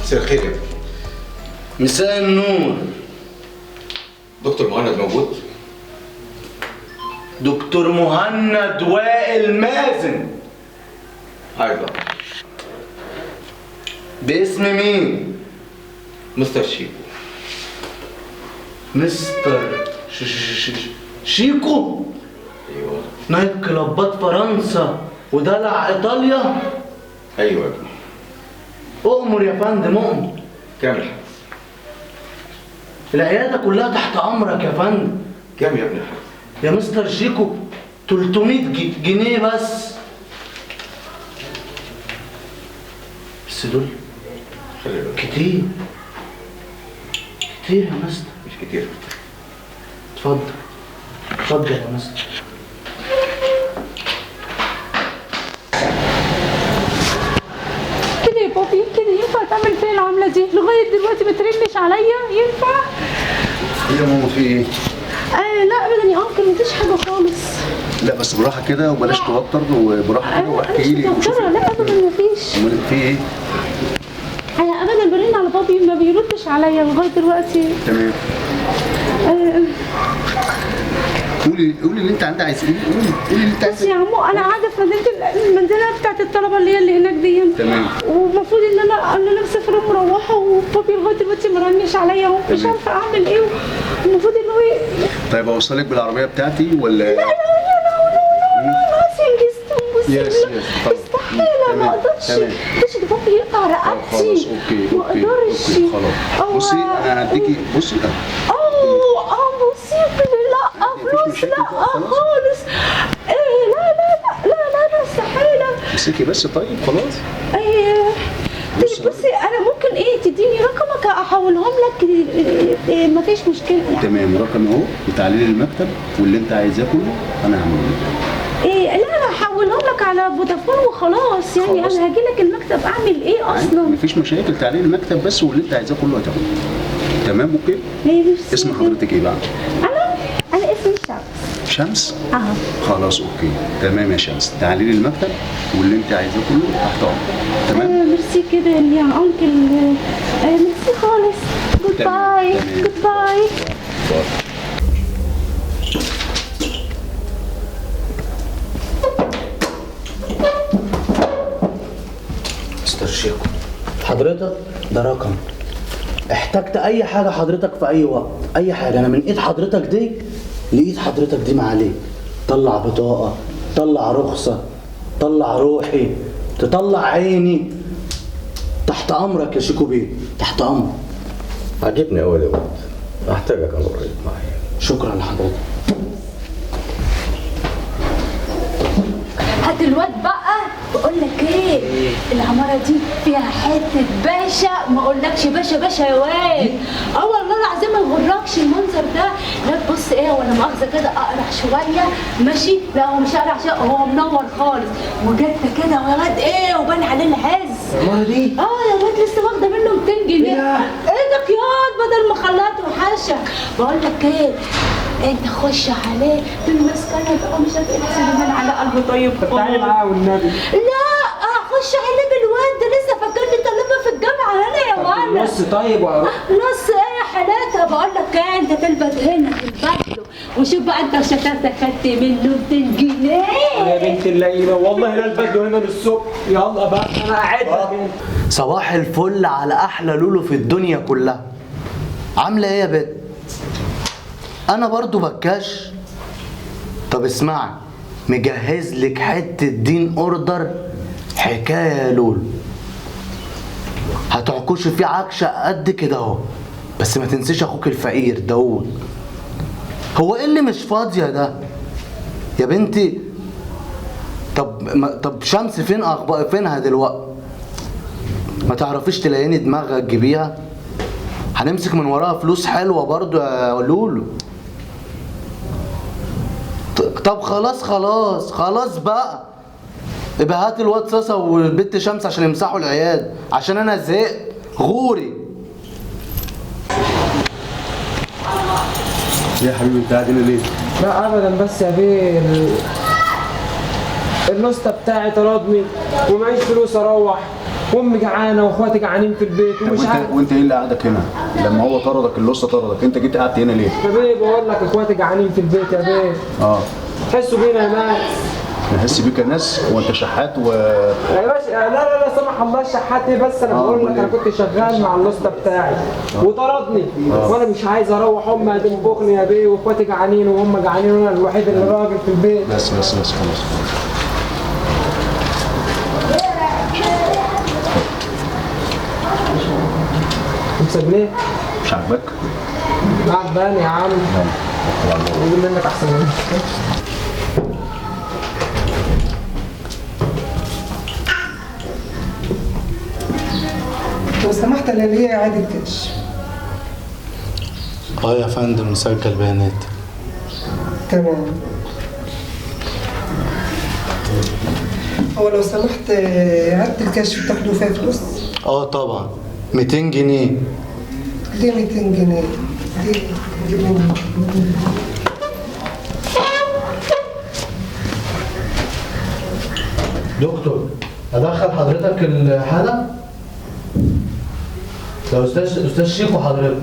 مساء الخير يا ابني. مساء النور. دكتور مهند موجود؟ دكتور مهند وائل مازن. ايوه. باسم مين؟ مستر شيكو. مستر شيكو؟ ايوه. night club ات فرنسا ودلع ايطاليا؟ ايوه يا ابني. اؤمر يا فندم، اؤمر. كام الحجز؟ العيادة كلها تحت امرك يا فندم. كام يا ابني الحجز؟ يا مستر شيكو 300 جنيه بس. بس دول كتير كتير يا مستر. مش كتير. اتفضل اتفضل يا مستر. كده يا بابي، كده ينفع تعمل فيا العملة دي؟ لغاية دلوقتي ما ترنش عليا، ينفع؟ ايه يا ماما في ايه؟ لا ابدا يا uncle، مفيش حاجة خالص. لا بس براحة كده وبلاش توتر، وبراحه كده واحكي لي وشوفي. لا ابدا مفيش. امال في ايه؟ انا ابدا برن على بابي ما بيردش عليا لغاية دلوقتي. تمام. قولي قولي اللي انت عندك، عايز ايه؟ قولي قولي اللي انت عايز. بس يا عمو انا قاعدة في مدينة المنزلة بتاعت الطلبة اللي هي اللي هناك دي. تمام. ومفروض ان انا مسافرة ومروحه، وبابي لغاية دلوقتي ما رنش عليا ومش عارفه اعمل ايه. المفروض ان هو طيب اوصلك بالعربية بتاعتي ولا؟ لا لا لا لا لا لا yes yes استحالة، ما اقدرش. مش ده بابي يقطع رقبتي. خلاص okay ما اقدرش. خلاص بصي انا هديكي، بصي بصي لا فلوس لا خالص. لا لا لا لا لا استحالة. امسكي بس. طيب خلاص. طيب بصي انا ممكن ايه تديني رقمك احولهم لك؟ مفيش مشكلة يعني. تمام، رقمي اهو، وتعالي لي المكتب واللي انت عايزاه كله انا هعمله لك. ايه لا انا هحولهم لك على فودافون وخلاص يعني. خلاص. انا هاجي لك المكتب اعمل ايه اصلا؟ مفيش مشاكل، تعالي لي المكتب بس واللي انت عايزاه كله هتاخده. تمام okay؟ اسم حضرتك ايه بقى؟ انا اسمي شمس. شمس؟ اه خلاص okay تمام يا شمس، تعالي لي المكتب واللي انت عايزاه كله تحت امرك. تمام؟ ميرسي كده يا uncle، ميرسي خالص. goodbye goodbye. مستر شيكو حضرتك ده رقم، احتجت اي حاجة حضرتك في اي وقت، اي حاجة، انا من ايد حضرتك دي لايد حضرتك دي ما عليك. طلع بطاقة، طلع رخصه، طلع روحي، تطلع عيني، تحت امرك يا شيكو بيه، تحت امرك. عجبني قوي يا ولد، احتاجك انا قريب معايا. شكرا لحضرتك. هات الواد بقى. بقول لك ايه، العمارة دي فيها حتة باشا، ما اقولكش باشا باشا يا واد. اه والله العظيم ما يغركش المنظر ده. لا تبص ايه، ولا مؤاخذة كده اقرع شوية ماشي، لا هو مش اقرع شوية، هو منور خالص وجت كده يا واد ايه، وبان عليه العز. العمارة دي؟ اه يا واد لسه واخده منه 200 جنيه. ايدك ياض بدل ما خلعت وحشك. بقول لك ايه، انت خش عليه بالمسكنه بقى مش عارف ايه، لحسن يبان على قلبه طيب. طب تعالي معاه والنبي. لا اخش عليه بالواد ده لسه فاكرني طالبه في الجامعة هنا يا ولد. نص طيب واروح نص ايه يا حالاتها. بقول لك ايه، انت تلبس هنا تلبس له وشوف بقى انت وشطارتك خدت منه 200 جنيه يا بنت اللعيبة. والله لا البس له هنا للصبح. يلا بقى انا قاعد. صباح الفل على احلى لولو في الدنيا كلها. عامله ايه يا بت؟ انا برضو بكاش. طب اسمعي، مجهز لك حتة دين order حكاية يا لولو، هتعكشي فيه عكشه قد كده اهو، بس ما تنسيش اخوك الفقير داوود. هو ايه اللي مش فاضية ده يا بنتي؟ طب شمس فين؟ اخبار فينها دلوقتي؟ ما تعرفيش تلاقيني دماغها تجيبيها؟ هنمسك من وراها فلوس حلوة برضو يا لولو. طب خلاص خلاص خلاص بقى، يبقى هات الواد صاصه والبت شمس عشان يمسحوا العياد، عشان انا زهقت غوري. يا حبيبي انت قاعد هنا ليه؟ لا ابدا بس يا بيه النسطه بتاعي طردني ومعيش فلوس اروح، وامي جعانة واخواتي جعانين في البيت ومش عارف. وانت ايه اللي قعدك هنا؟ لما هو طردك اللصه طردك، انت جيت قعدت هنا ليه؟ يا بيه بقول لك اخواتي جعانين في البيت يا بيه. حسوا بينا يا ناس. نحس بيك يا ناس؟ وانت شحات و يا باشا لا لا لا سمح الله شحات ايه، بس انا بقول لك انا كنت شغال مع اللصه بتاعي وطردني وانا مش عايز اروح، امي هتنبخني يا بيه واخواتي جعانين وهم جعانين وانا الوحيد اللي راجل في البيت. بس بس بس خلاص. 5 جنيه؟ مش عاجبك؟ عجباني يا عم. يلا منك احسن منك. لو سمحت انا ليا اعادة كاش. يا فندم مسجل بيانات. تمام. هو لو سمحت اعادة الكاش بتاخدوا فيها فلوس؟ طبعا 200 جنيه. ليه 200 جنيه؟ ليه؟ جيب دكتور ادخل حضرتك الحالة؟ ده استاذ شيكو حضرتك.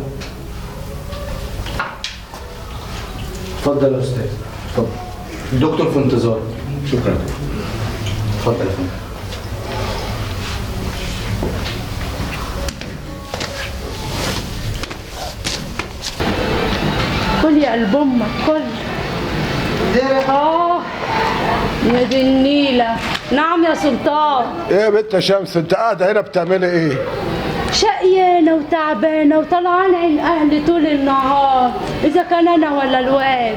اتفضل يا استاذ. اتفضل. الدكتور في انتظارك. شكرا. اتفضل يا فندم. كل يا قلب امك كل. يا دي النيله. نعم يا سلطان. ايه يا بنت شمس انت قاعدة هنا بتعملي ايه؟ شقيانه وتعبانه وطلعان عين اهلي طول النهار، اذا كان انا ولا الواد.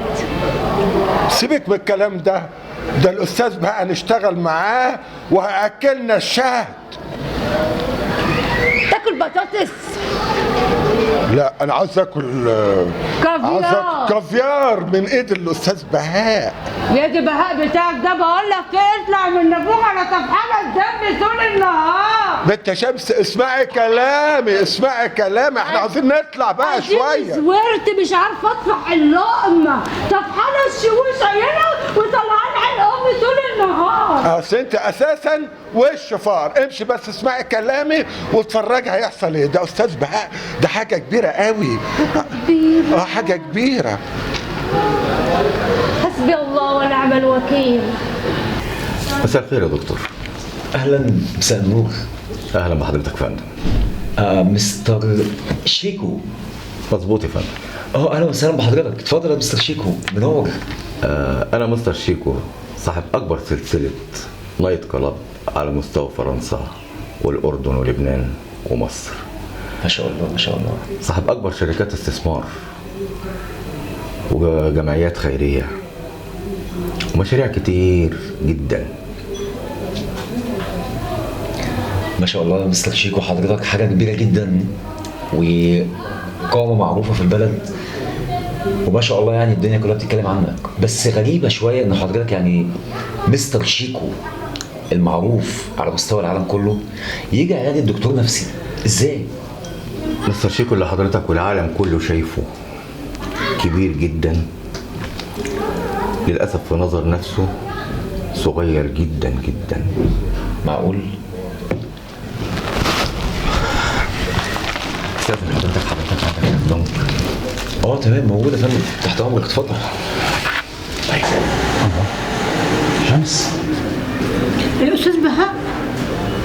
سيبك من الكلام ده، ده الاستاذ بقى نشتغل معاه وهاكلنا الشهد. تاكل بطاطس؟ لا انا عاوز اكل كافيار. كافيار من ايد الاستاذ بهاء. يا دي بهاء بتاعك ده، بقول لك ايه، اطلع من نافوخ انا طفحانه الدم طول النهار. بنت شمس اسمعي كلامي، اسمعي كلامي، احنا عاوزين نطلع بقى شوية. زورت مش عارفه اطفح اللقمة، طفحانه الشوش هنا وطلعان عين امي طول النهار. اصل انت اساسا وش فار، امشي بس اسمعي كلامي واتفرجي هيحصل ايه. ده استاذ بهاء ده حاجة كبيرة قوي. كبيرة؟ حاجة كبيرة. حسبي الله ونعم الوكيل. مساء الخير يا دكتور. اهلا، مساء النور. اهلا بحضرتك يا فندم. مستر شيكو. مظبوط يا فندم. اهلا وسهلا بحضرتك، اتفضل يا مستر شيكو، منور. انا مستر شيكو صاحب اكبر سلسلة night club على مستوى فرنسا والاردن ولبنان ومصر. ما شاء الله ما شاء الله. صاحب اكبر شركات استثمار وجمعيات خيرية ومشاريع كتير جدا. ما شاء الله يا مستر شيكو، حضرتك حاجة كبيرة جدا وقامه معروفة في البلد، وما شاء الله يعني الدنيا كلها بتتكلم عنك. بس غريبة شوية ان حضرتك يعني مستر شيكو المعروف على مستوى العالم كله يجي عيادة دكتور نفسي ازاي؟ مستر شيكو اللي حضرتك والعالم كله شايفه كبير جدا، للأسف في نظر نفسه صغير جدا جدا. معقول؟ استاذن حضرتك، حضرتك عندك البنك؟ تمام، موجود يا فندم، تحت امرك، اتفضل. طيب الله، شمس. الاستاذ بهاء.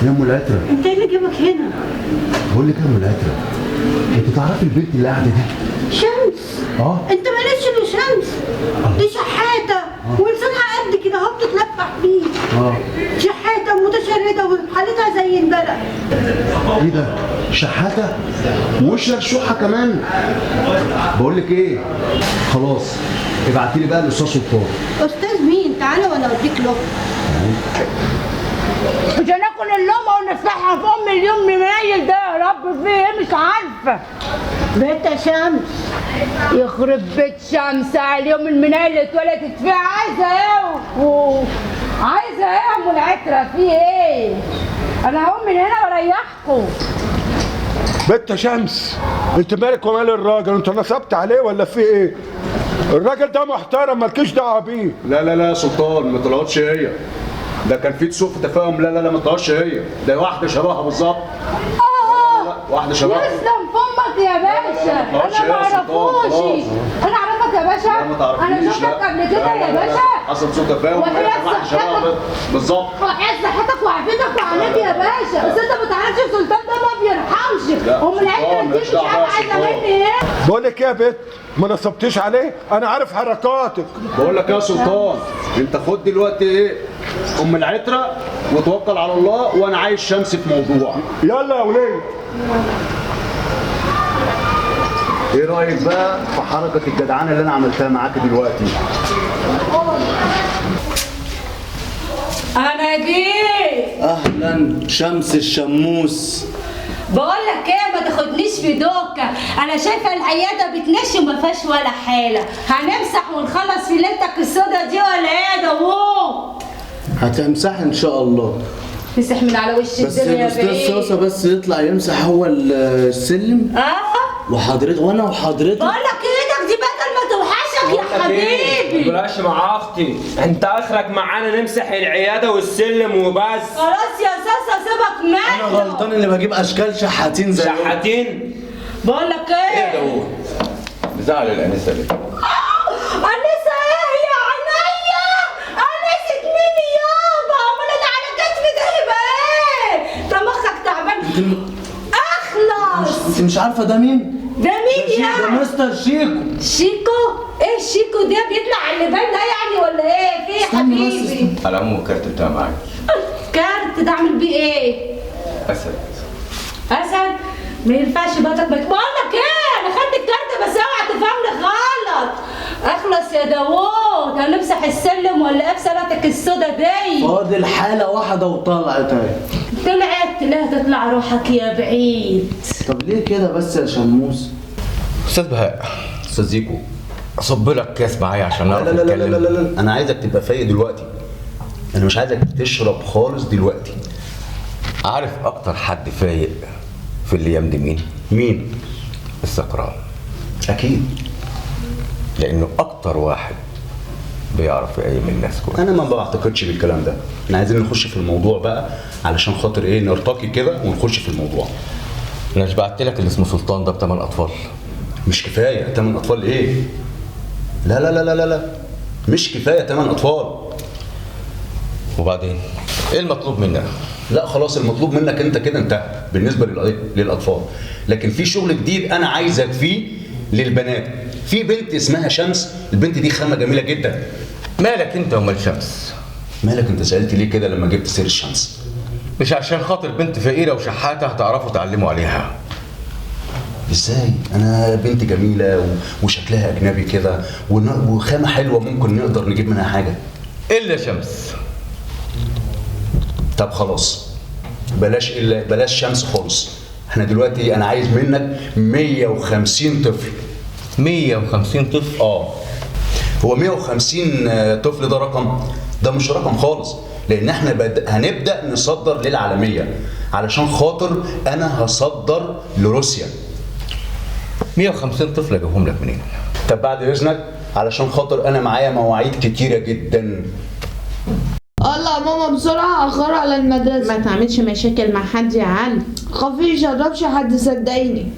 يا ام العترة، انت ايه اللي جابك هنا؟ بقول لك يا ام العترة، انت تعرفي البنت اللي قاعدة دي؟ شمس. انت مالكش الا شمس دي شحاته ولسانها قد كده اهو بتتلفح بيه. شحاته ومتشرده وحالتها زي البلد. ايه ده؟ شحاته؟ وش شحه كمان؟ بقول لك ايه؟ خلاص ابعتي لي بقى الاستاذ سلطان. استاذ مين؟ تعالى وانا اوديك له. مش هناكل اللقمة ونفتحها في ام اليوم منيل ده يا رب، في ايه مش عارفه. بيت شمس. يخرب بيت شمس على اليوم المنيل اللي اتولدت فيه. عايزه ايه؟ عايزه ايه يا ام العترة؟ في ايه؟ انا هقوم من هنا واريحكم. بنت شمس انت مالك ومال الراجل؟ انت نصبت عليه ولا في ايه؟ الراجل ده محترم مالكيش دعوه بيه. لا لا لا يا سلطان ما طلعتش هي. ده كان في سوء تفاهم. لا لا لا ما طلعش هي، ده واحدة شبهها بالظبط. لا واحدة شبهها. يسلم فمك يا باشا، انا ما اعرفوش. انا اعرفك يا باشا؟ انا شفتك قبل كده يا باشا. حصل سوء تفاهم، واحدة شبهها بالظبط. وحياة صحتك وعافيتك وعليك يا باشا، بس انت ما تعرفش سلطان ده ما بيرحمش، ومن العيلة دي مش عارفه عايزه مني ايه. بقول لك ايه يا بت، ما نصبتيش عليه، انا عارف حركاتك. بقول لك يا سلطان، انت خد دلوقتي ايه ام العترة وتوكل على الله، وانا عايز شمس في موضوع. يلا يا وليه. ايه رايك بقى في حركة الجدعانه اللي انا عملتها معاك دلوقتي؟ انا جيت. اهلا شمس الشموس. بقول لك ايه، ما تاخدنيش في دوكه، انا شايفه العيادة بتنشي وما فيهاش ولا حاله. هنمسح ونخلص في ليلتك السودا دي ولا ايه يا داوود؟ هتمسح ان شاء الله. مسح من على وش الدنيا يا بيه. بس الاستاذ صاصه بس يطلع يمسح هو السلم. وحضرتك وانا وحضرتك. بقول لك ايدك دي بدل ما توحشك يا حبيبي. ما تقولهاش مع اختي، انت اخرك معانا نمسح العيادة والسلم وبس. خلاص يا صاصه سيبك منه. انا غلطان اللي بجيب اشكال شحاتين زي شحاتين. بقول لك ايه؟ ايه يا داوود؟ بزعل الانسة دي. انسه ايه يا عينيا؟ انسه مين يابا؟ امال انا على كتفي ده يبقى ايه؟ انت مخك تعبان. اخلص. انت مش عارفه ده مين؟ ده مين يا؟ ده مستر شيكو. شيكو؟ ايه شيكو ده بيطلع على اللبان ده يعني ولا ايه؟ في ايه يا حبيبي؟ على العموم الكارت بتاعي معاك. كارت ده اعمل بيه ايه؟ اسد. اسد؟ ما ينفعش بقى. بقول لك ايه؟ انا خدت الكارت بس اوعى تفهمني غلط. اخلص يا داوود، هنمسح السلم ولا ايه بسلتك السودا دي؟ فاضل حاله واحدة وطلعت اهي. طلعت؟ لا تطلع روحك يا بعيد. طب ليه كده بس يا شموس؟ استاذ بهاء. استاذ زيكو، اصب لك كاس معايا عشان نعرف نتكلم. لا لا لا لا لا، انا عايزك تبقى فايق دلوقتي، انا مش عايزك تشرب خالص دلوقتي. عارف اكتر حد فايق في الايام دي مين؟ مين؟ السكران. اكيد، لانه اكتر واحد بيعرف يقيم الناس كويس. انا ما بعتقدش بالكلام ده، احنا عايزين نخش في الموضوع بقى علشان خاطر ايه، نرتقي كده ونخش في الموضوع. انا مش بعت لك اللي اسمه سلطان ده ب8 اطفال؟ مش كفاية 8 اطفال ايه؟ لا لا لا لا لا، مش كفاية 8 اطفال. وبعدين ايه المطلوب مننا؟ لا خلاص، المطلوب منك انت كده انتهى بالنسبة للاطفال، لكن في شغل جديد انا عايزك فيه للبنات. في بنت اسمها شمس، البنت دي خامة جميلة جدا. مالك انت ومال شمس؟ مالك انت سالت ليه كده لما جبت سير الشمس؟ مش عشان خاطر بنت فقيرة وشحاته هتعرفوا تعلموا عليها. ازاي؟ انا بنت جميلة وشكلها اجنبي كده وخامه حلوة، ممكن نقدر نجيب منها حاجة. الا شمس. طب خلاص، بلاش الا بلاش شمس خالص. احنا دلوقتي انا عايز منك 150 طفل. 150 طفل؟ هو 150 طفل ده رقم؟ ده مش رقم خالص، لان احنا هنبدا نصدر للعالمية، علشان خاطر انا هصدر لروسيا. 150 طفل اجيبهم لك منين؟ طب بعد اذنك، علشان خاطر انا معايا مواعيد كتيرة جدا. الله يا ماما بسرعة، اخر على المدرسة. ما تعملش مشاكل مع حد يا علي. خفيش اضربش حد صدقيني.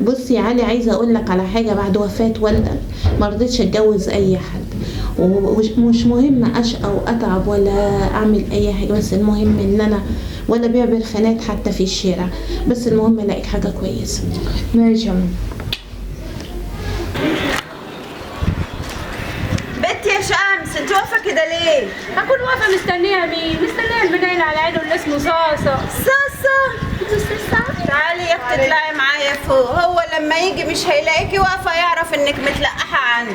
بصي يا علي، عايزه اقول لك على حاجة. بعد وفاه والدك ما رضيتش اتجوز اي حد، ومش مهم اشقى واتعب ولا اعمل اي حاجة، بس المهم ان انا ولا بيع برفانات حتى في الشارع، بس المهم الاقي حاجة كويسة. ماشي يا ماما. بنت يا شمس، انت واقفة كده ليه؟ هكون واقفة مستنيه مين؟ مستنيه المنيل على عينه اللي اسمه صاصه. صاصه؟ تعالي يا اختي اطلعي معايا فوق، هو لما يجي مش هيلاقيكي واقفة يعرف انك متلقحه عندي.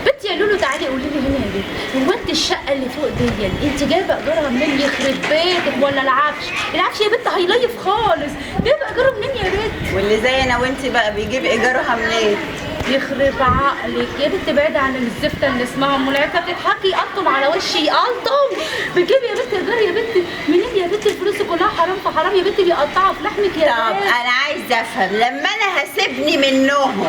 بنتي يا لولو تعالي قولي لي هنا يا بنت، هو انت الشقة اللي فوق دي انت جايبه ايجارها منين؟ يخرب بيتك ولا العفش؟ العفش يا بنت هيليف خالص، جايبه ايجارة منين يا بنت؟ واللي زي انا وانت بقى بيجيب ايجارها منين؟ يخرب عقلك يا بنت، بعيد عن الزفته اللي اسمها ام العفة بتضحكي يقطم على وشي يقطم. بتجيبي يا بنت ايجار يا بنت منين يا بنت؟ الفلوس كلها حرام في حرام يا بنت، بيقطعوا في لحمك يا طب بنت. انا عايزه افهم، لما انا هسيبني منهم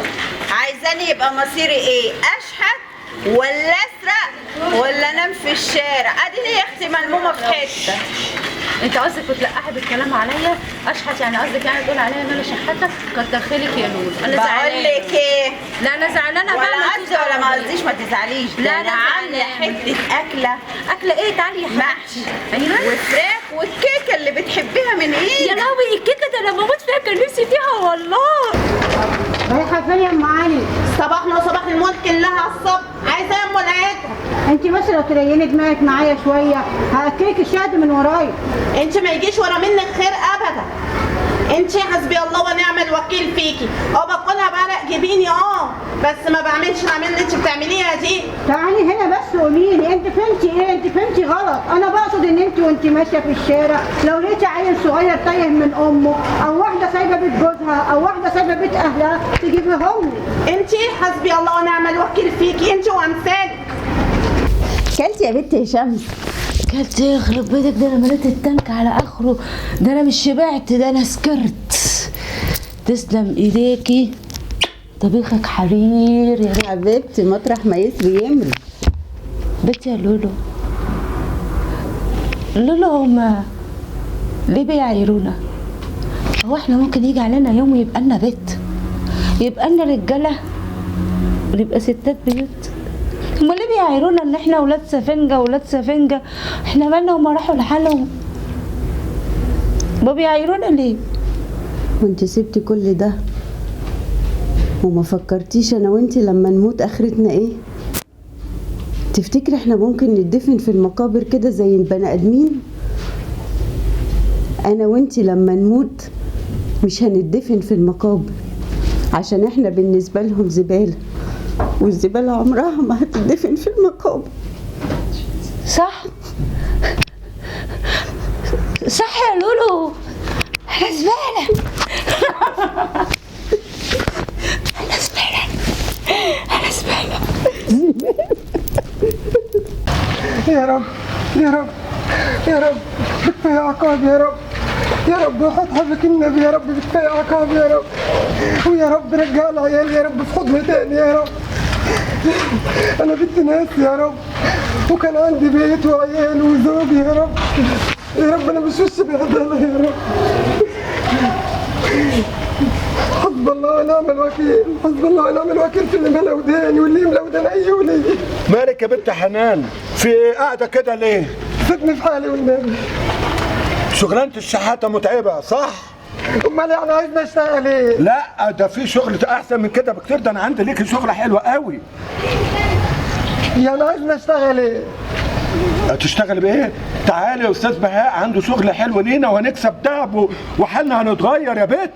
عايزاني يبقى مصيري ايه؟ اشحت ولا اسرق ولا انام في الشارع. اديني يا اختي ملمومه في حتة. انت قصدك بتلقحي بالكلام عليا؟ اشحت يعني قصدك يعني تقول عليا ان انا شحاته؟ كتر خيرك يا لولو. انا زعلانة. بقول لك ايه؟ لا انا زعلانة بقى. ولا قصدي ولا ما قصديش، ما تزعليش. لا انا عامله حتة اكله. اكله ايه؟ تعالي يا محشي. ايوه وفراخ والكيكه اللي بتحبيها من ايدك. يا لهوي الكيكه ده انا بموت فيها، كان نفسي فيها والله. رايحة فين يا ام علي؟ صباحنا وصباح الملك الله على الصبح. عايزه يا ام العيد؟ انت بس لو تليني دماغك معايا شوية هاكلك الشهد من ورايا. انت ما يجيش ورا منك خير ابدا. انت حسبي الله ونعم الوكيل فيكي. باكلها بعرق جبيني بس ما بعملش العمل اللي انت بتعمليها دي. تعالي هنا بس قولي لي انت فهمتي ايه؟ انت فهمتي غلط. انا بقصد ان انت وانت ماشية في الشارع لو لقيتي عيل صغير تايه من امه او واحدة سايبه بيت جوزها او واحدة سايبه بيت اهلها تجيبيهم لي. انت حسبي الله ونعم الوكيل فيكي انت وامثالك. كلتي يا بنت يا شمس؟ كلت ايه؟ يخرب بيتك، ده انا مليت التانك على اخره، ده انا مش شبعت، ده انا سكرت. تسلم ايديكي، طبيخك حرير يا حبيبتي. مطرح ما يسري يمري. بنتي يا لولو، لولو هما ليه بيعايرونا؟ هو احنا ممكن يجي علينا يوم ويبقى لنا بيت، يبقى لنا رجاله، ونبقى ستات بيوت؟ هما ليه بيعايرونا ان احنا ولاد سفنجه ولاد سفنجه؟ احنا مالنا؟ هما راحوا لحالهم. ما بيعايرونا ليه؟ وانت سبتي كل ده وما فكرتيش انا وانت لما نموت اخرتنا ايه؟ تفتكري احنا ممكن ندفن في المقابر كده زي البني ادمين؟ انا وانت لما نموت مش هندفن في المقابر، عشان احنا بالنسبة لهم زبالة، والزباله عمرها ما هتدفن في المقابر. صح صح يا لولو، احنا زبالة. احنا زبالة، احنا زبالة. يا رب يا رب يا رب بكفايه عقاب يا رب، يا رب وحط حبك النبي يا رب، بكفايه عقاب يا رب، ويا رب رجع العيال يا رب في حضن تاني يا رب. انا بنت ناس يا رب، وكان عندي بيت وعيال وزوج يا رب، يا رب انا مش وش بهدلة يا رب. حسب الله ونعم الوكيل، حسب الله ونعم الوكيل في اللي ملا وداني واللي يملا ودان اي ولي. مالك يا بنت حنان؟ في ايه قاعدة كده ليه؟ سيبني في حالي والنبي. شغلانة الشحاته متعبة صح؟ امال يعني عايزني اشتغل ايه؟ لا ده في شغل احسن من كده بكتير، ده انا عندي ليكي شغله حلوة قوي. يعني عايزني اشتغل ايه؟ هتشتغل بايه؟ تعالي يا استاذ بهاء عنده شغل حلو لينا وهنكسب دهب وحالنا هنتغير يا بت.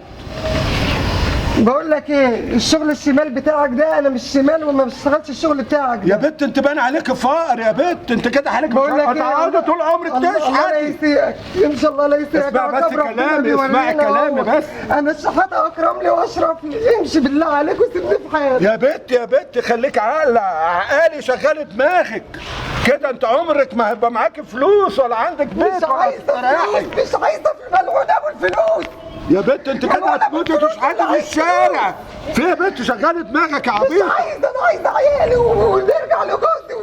بقول لك ايه، الشغل الشمال بتاعك ده انا مش شمال وما بشتغلش الشغل بتاعك ده. يا بت انت بان عليك فقر يا بت، انت كده حالك بقول لك ايه، هتقعدي طول عمرك تشحتي. الله لا يسيئك، ان شاء الله لا يسيئك. اسمع بس كلامي، اسمعي كلامي بس. انا الشحاته اكرم لي واشرف لي، امشي بالله عليك وسيبني في حالي. يا بت يا بت خليك عاقلة، عقالي شغالة دماغك كده، انت عمرك ما هيبقى معاكي فلوس ولا عندك بيت. مش عايزه فلوس، مش عايزه في ملعون ابو الفلوس. يا بنت انت كده هتموتي وتشحتي في الشارع. في يا بنت شغالة دماغك يا عبيطه. مش عايزه، انا عايزه عيالي ونرجع لجوزي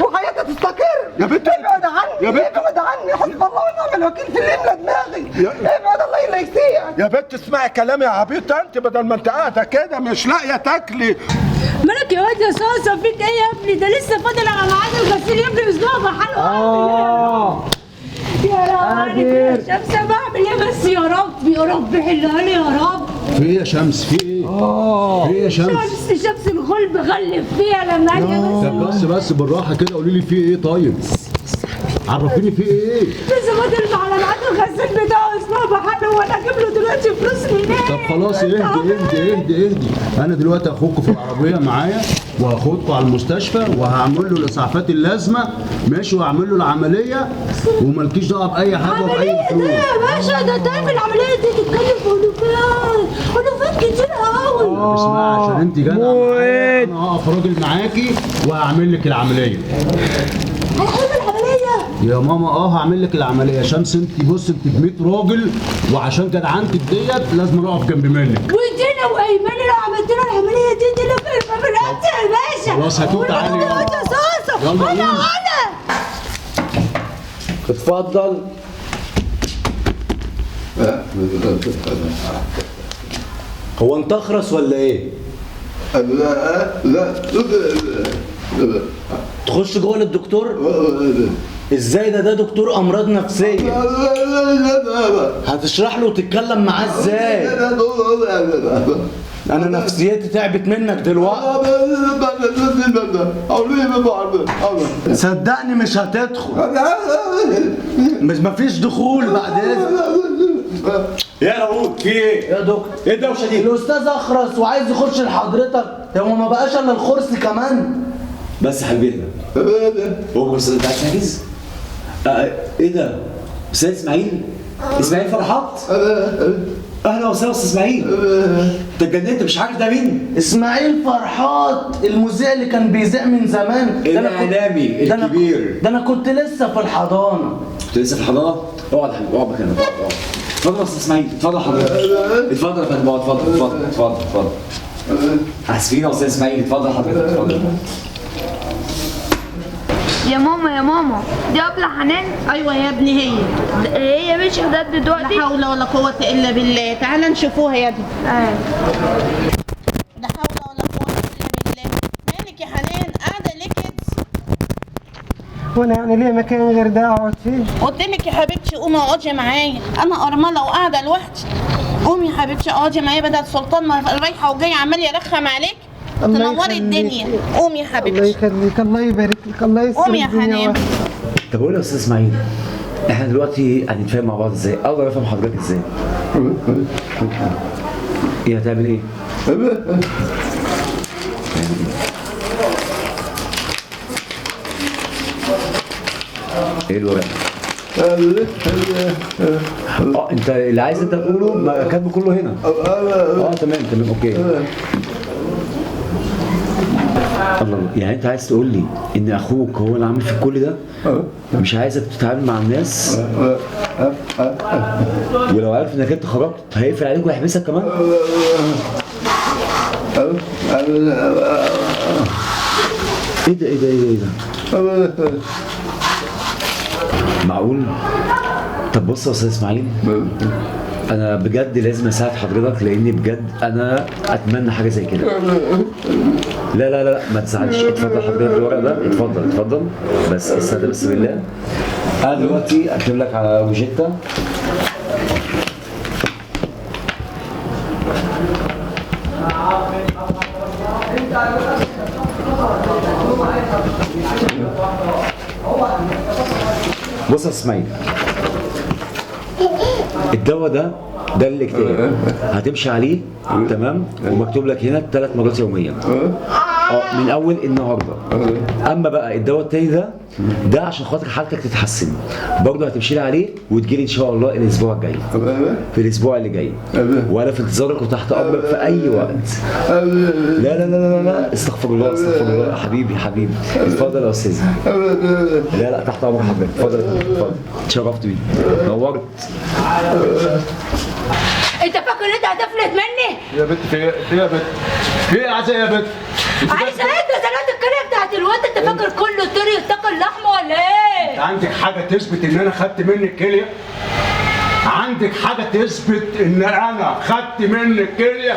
وحياتي تستقر. يا بنت ابعد عني يا بنت، ابعد عني، حسب الله ونعم الوكيل في اللي يملى دماغي. ابعد الله لا يسيئك. يا بنت اسمعي كلامي يا عبيطه، انت بدل ما انت قاعدة كده مش لاقيه تاكلي. مالك يا واد يا صاصه؟ فيك ايه يا ابني؟ ده لسه فاضل على ميعاد الغسيل يا ابني اسبوع بحاله. يا رب يا شمس بعمل ايه بس؟ يا رب يا رب حلها لي يا رب. في ايه يا شمس؟ في ايه؟ في ايه يا شمس؟ شمس الغلب غلف فيها لما قال بس بس بالراحة كده، قولي لي في ايه طيب؟ عرفيني في ايه؟ لسه فاضل على ميعاد الغسيل بتاعه اسبوع بحاله، وانا اجيب له دلوقتي فلوس منين؟ طب خلاص اهدي اهدي اهدي اهدي، انا دلوقتي هاخدكم في العربية معايا وهاخدكم على المستشفى وهعمل له الاسعافات اللازمة، ماشي، وهعمل له العملية ومالكيش دعوه باي حاجة وباي فلوس. عملية ايه يا باشا؟ ده انت عارف العملية دي تتكلف الوفات، الوفات كتير قوي. اسمعي عشان انت جدعه معايا، انا هقف راجل معاكي وهعمل لك العملية. هتعمل العملية؟ يا ماما هعمل لك العملية. شمس انت بص، انت ب 100 راجل، وعشان جدعنتك ديت لازم اقف جنب منك. ودينا وايمان لو عملت له العملية دي لو من رقبتي يا باشا. خلاص هاتوه تعالي. يلا يلا. انا اتفضل. هو انت اخرس ولا ايه؟ لا لا. تخش جوه للدكتور؟ ازاي ده دكتور امراض نفسية. هتشرح له وتتكلم معاه ازاي؟ انا نفسيتي تعبت منك دلوقتي. صدقني مش هتدخل. مش مفيش دخول بعد اذنك. يا داوود في ايه؟ يا دكتور ايه الدوشة دي؟ الاستاذ اخرس وعايز يخش لحضرتك، هو ما بقاش الا الخرس كمان. بس يا حبيبي هو بس انت عايز تحجز؟ ايه ده؟ استاذ اسماعيل؟ اسماعيل فرحات؟ اهلا وسهلا استاذ اسماعيل. انت اتجننت مش عارف ده مين؟ اسماعيل فرحات المذيع اللي كان بيذيع من زمان، الاعلامي الكبير. ده انا كنت لسه في الحضانة. كنت لسه في الحضانة؟ اقعد يا حبيبي، اقعد مكانك، اقعد. اتفضل يا استاذ اسماعيل، اتفضل حضرتك. اتفضل يا فندم، اقعد، اتفضل اتفضل اتفضل اتفضل. اسفين يا استاذ اسماعيل، اتفضل حضرتك اتفضل. يا ماما يا ماما، دي أبلة حنان؟ ايوه يا ابني هي. هي مش حداد دلوقتي؟ لا حول ولا قوة الا بالله، تعالى نشوفوها يا ابني. لا حول ولا قوة الا بالله. مالك يا حنان قاعدة ليه كده؟ وانا يعني ليه مكان غير ده اقعد فيه؟ قلت لك يا حبيبتي قومي اقعدي معايا، انا ارملة وقاعدة لوحدي. قومي يا حبيبتي اقعدي معايا بدل سلطان ما رايحة وجاية عمال يرخم عليك. تنوري الدنيا. قومي يا حبيبتي. الله يخليك، الله يبارك لك، الله يستر. قومي يا حنان. طب قول يا استاذ اسماعيل، احنا دلوقتي هنتفاهم مع بعض ازاي؟ اقدر افهم حضرتك ازاي؟ ايه هتعمل ايه؟ ايه الورق؟ انت اللي عايز انت تقوله كاتبه كله هنا. تمام تمام okay. الله، يعني انت عايز تقول لي ان اخوك هو اللي عامل في كل ده؟ مش عايزك تتعامل مع الناس؟ ولو عرف انك انت خرجت هيقفل عليك ويحبسك كمان؟ ايه ده ايه ده ايه ده؟ معقول؟ طب بص يا استاذ اسماعيل، انا بجد لازم اساعد حضرتك، لاني بجد انا اتمنى حاجة زي كده. لا لا لا ما تزعلش، اتفضل حضرتك الورق ده، اتفضل اتفضل، بس استهدى بس بالله. انا دلوقتي اكتب لك على روجيتا. بص يا اسماعيل، الدواء ده الاكتئاب، هتمشي عليه تمام، ومكتوب لك هنا 3 مرات يوميا من اول النهارده. اما بقى الدواء التاني ده عشان خاطر حالتك تتحسن برضه هتمشي لي عليه وتجيلي ان شاء الله الاسبوع الجاي، في الاسبوع اللي جاي، وانا في انتظارك وتحت امرك في اي وقت. لا لا لا لا لا، استغفر الله استغفر الله، حبيبي حبيبي، اتفضل يا استاذ. لا لا تحت امر حضرتك، اتفضل اتفضل، اتشرفت بيك، نورت. انت فاكر ان انت هتفلت مني؟ يا بنت في ايه يا بنت؟ في ايه عايزه ايه يا بنت؟ عايزه ايه؟ انت زنقت الكلية بتاعت الواد، انت فاكر كله طري وتاكل لحمه ولا ايه؟ انت عندك حاجة تثبت ان انا خدت منك كليه؟ عندك حاجة تثبت ان انا خدت منك كليه؟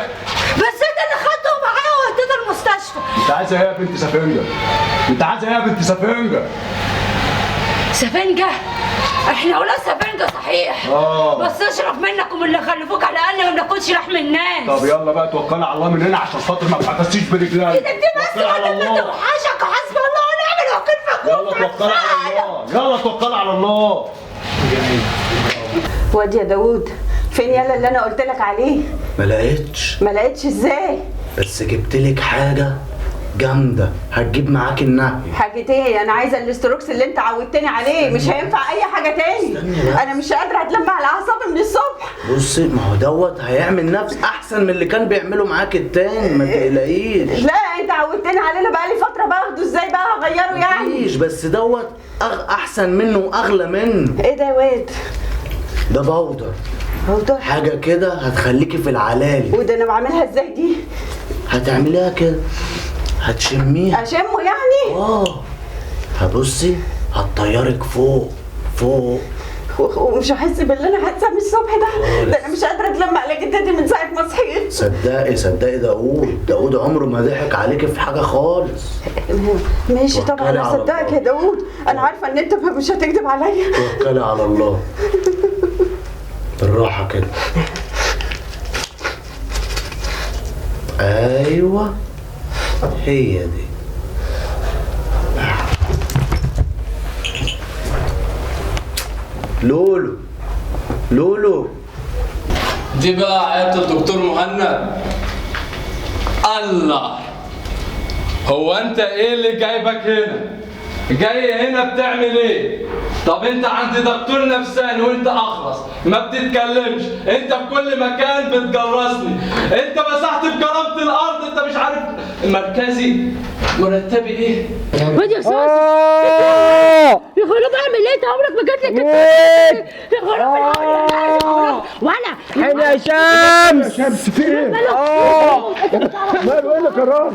بس انت اللي خدته معايا ووديته المستشفى. انت عايزه ايه يا بنت سفنجه؟ انت عايزه ايه يا بنت سفنجه؟ سفنجه؟ احنا ولاد سفنجه صحيح، بس اشرف منك ومن اللي خلفوك، على الاقل ما بناكلش لحم الناس. طب يلا بقى توكلي على الله من هنا عشان خاطر ما تحبسيش برجلك. ايدك دي بس بدل ما توحشك، وحسبي الله ونعم الوكيل في اخوك. يلا توكلي على الله، يلا توكلي على الله. واد يا داوود، فين يلا اللي انا قلت لك عليه؟ ما لقيتش. ما لقيتش ازاي؟ بس جبت لك حاجة جامدة هتجيب معاك النهي. حاجة ايه؟ انا عايزه الاستروكس اللي انت عودتني عليه، مش هينفع اي حاجة تاني. انا مش قادرة اتلم على اعصابي من الصبح. بصي، ما هو دوت هيعمل نفس احسن من اللي كان بيعمله معاك التاني، ما تقلقيش. لا انت عودتني واتنين علينا بقالي فترة باخده، ازاي بقى هغيره يعني؟ مفيش، بس دوت احسن منه واغلى منه. ايه ده يا واد؟ ده powder. powder؟ حاجة كده هتخليكي في العلالي. وده انا بعملها ازاي دي؟ هتعمليها كده، هتشميها. اشمه يعني؟ اه. هبصي هتطيرك فوق فوق، ومش هحس باللي انا حاسه من الصبح ده. ده انا مش قادرة اتلم على جدتي من ساعة ما صحيت. صدقي صدقي، داوود داوود عمره ما ضحك عليكي في حاجة خالص. ماشي طبعا انا هصدقك يا داوود، انا عارفه ان انت مش هتكذب عليا. توكلي على الله. بالراحة كده. ايوه هي دي. لولو لولو، دي بقى عيادة الدكتور مهند. الله، هو انت ايه اللي جايبك هنا؟ جاي هنا بتعمل ايه؟ طب انت عند دكتور نفساني وانت اخرس ما بتتكلمش، انت في كل مكان بتجرسني، انت مسحت بكرامة الارض، انت مش عارف مركزي مرتبي ايه؟ واد يا صاصا يا خراب، اعمل ايه؟ انت عمرك ما جات لك يا خراب. ولا حلو يا شمس. يا شمس في ايه؟ ماله؟ ايه اللي كرهه؟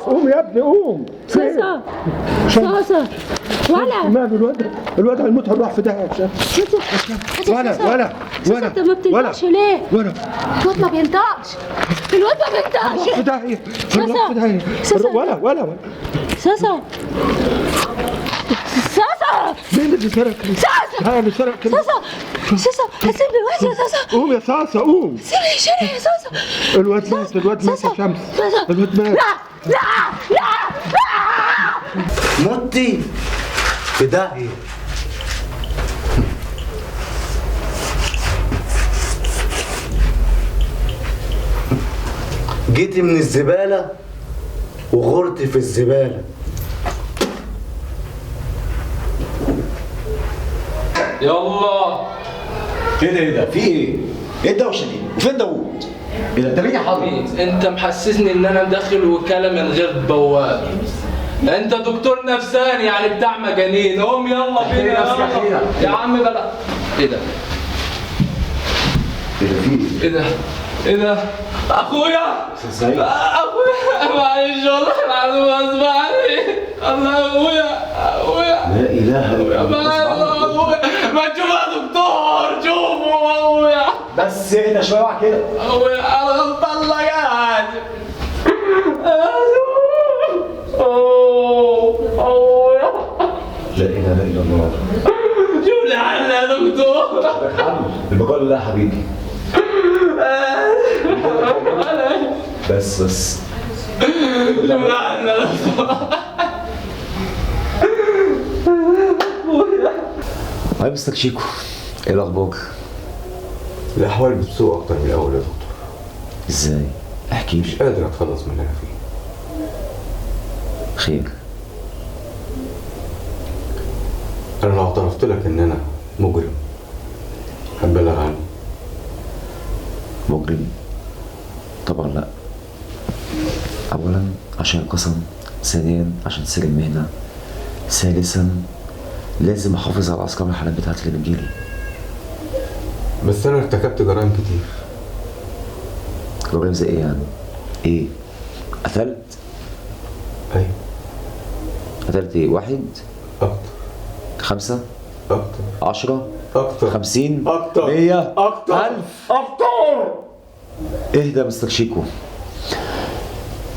قوم يا ابني قوم. صاصا صاصا ولا ماله الواد؟ الواد هيموت، هنروح في داهية يا شمس. ولا ولا ولا انت ما بتنطقش ليه؟ ولا الواد ما بينطقش، الواد ما بينطقش. في داهية، في داهية. ولا ولا ولا صاصا صاصا، مين اللي سرق؟ صاصا ها اللي سرق؟ صاصا صاصا هسيبني الواد يا صاصا. قوم يا صاصا قوم. سيبني شيلني يا صاصا. الواد مات، الواد مات يا شمس، الواد مات. لا لا لا لا، متي في داهية. جيتي من الزبالة وغرتي في الزبالة. يلا ايه ده؟ ايه ده؟ في ايه؟ ايه الدوشة دي؟ وفين داوود؟ ايه ده؟ انت مين يا حضرتك؟ انت محسسني ان انا داخل وكالة من غير بواب. انت دكتور نفساني يعني بتاع مجانين. قوم يلا بينا يلا يا عم بلا. ايه ده؟ ايه ده؟ في ايه؟ ايه ده؟ ايه ده؟ اخويا اخويا، معلش والله العظيم غصب عني. الله اخويا اخويا، لا اله الا الله. اخويا ما تشوف يا دكتور، شوفوا اخويا. بس اهدى شوية واحد كده. اخويا انا غلطان الله يا عادل. لا اله الا الله. شوف لي حل يا دكتور. حل البقاء لله يا حبيبي. بس بس hi مستر شيكو، ايه الاخبار؟ الاحوال بتسوء اكتر من الاول يا دكتور. ازاي؟ احكي لي. مش قادر اتخلص من اللي انا فيه. خير؟ انا لو اعترفت لك ان انا مجرم هتبلغ عني. مجرم؟ طبعا لا. اولا عشان القسم، ثانيا عشان سر المهنة، ثالثا لازم احافظ على اسرار الحالات بتاعتي اللي بتجيلي. بس انا ارتكبت جرائم كتير. جرائم زي ايه يعني؟ ايه؟ قتلت؟ ايوه. قتلت ايه؟ واحد؟ اكتر. 5؟ اكتر. 10؟ اكتر. 50؟ اكتر. 100؟ اكتر. 1000؟ اكتر. اهدى يا مستر شيكو.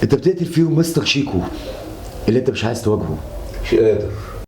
انت بتقتل فيهم مستر شيكو اللي انت مش عايز تواجهه. مش قادر.